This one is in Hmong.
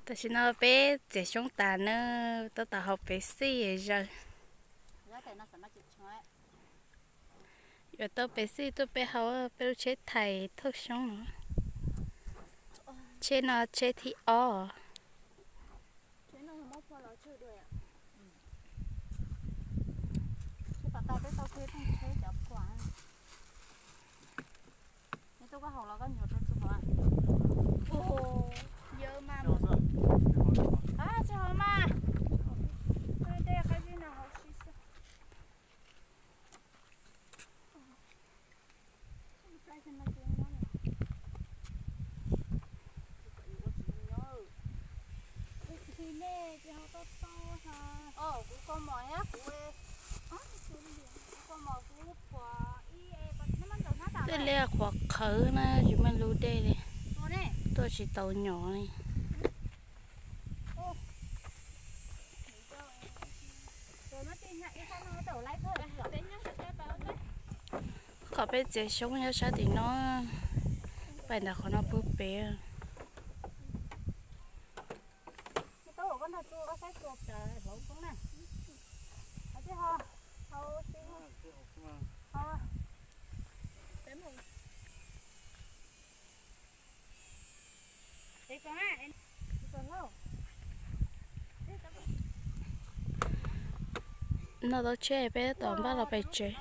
Tam sim no peb txiav xyoob tas na, tab tom hau pev xij zaws. Yuav tau pev xij tuaj peb hau, peb lub tsheb thais thauj xyoob no. Tsheb no tsheb thib ob. Dej liab qhuav qhawv na, tsis muaj lub dej li, tuaj tsis tau nyom li. Qhov peb txiav xyoob nyob sab tim no, pais ntawm qhov no puag pem. Noj tau tsheb peb tom npaj los pem tsev.